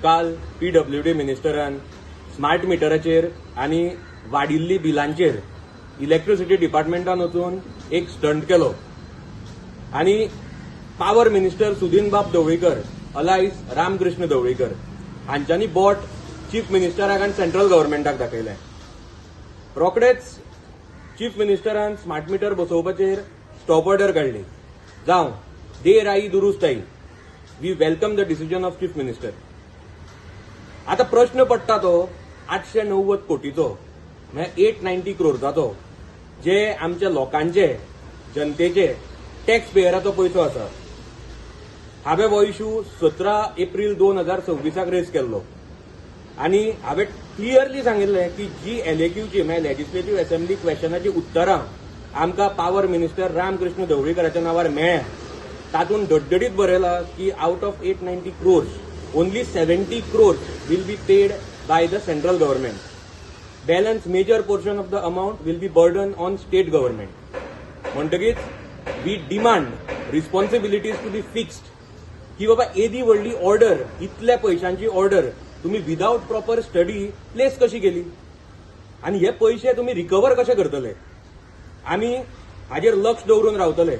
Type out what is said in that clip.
काल PWD मिनिस्टरान smart मिटराचेर आनी वाडिल्ली बिलांचेर इलेक्ट्रिसिटी डिपार्टमेंटान वचून एक स्टंट केलो आनी पावर मिनिस्टर सुदीन बाब ढवळीकर अलायस रामकृष्ण ढवळीकर हांच्यांनी बोट चीफ मिनिस्टराक आनी सेंट्रल गव्हर्मेंटाक दाखयलें. रोखडेच चीफ मिनिस्टरान स्मार्ट मिटर बसोवपाचेर स्टॉप ऑर्डर काडली. जावं, देर आई दुरुस्त आई. We welcome the decision of Chief Minister. आता प्रश्न पडटा तो 890 कोटीचो, म्हळ्यार 890 क्रोर्साचो, जे आमच्या लोकांचे, जनतेचे, टॅक्स पेयराचो पयसो आसा. हांवें हो इशू 17 एप्रील 2026 रेज केल्लो आनी हांवें क्लियरली सांगिल्लें की जी एलएक्यूची, म्हळ्यार लेजिस्लेटीव असेंब्ली क्वेश्चनाची उत्तरां आमकां पावर मिनिस्टर रामकृष्ण ढवळीकराच्या नांवार मेळ्ळ्या, तातूंत धडधडीत बरयलां की out of 890 crores, only 70 crores will be paid by the central government. Balance major portion of the amount will be burden on state government. म्हणटकीच we demand responsibilities to be fixed की बाबा, एदी व्हडली ऑर्डर, इतल्या पयशांची order तुम्ही without proper study place कशी केली आनी हे पयशे तुमी रिकवर कशे करतले? आमी हाजेर लक्ष दवरून रावतले.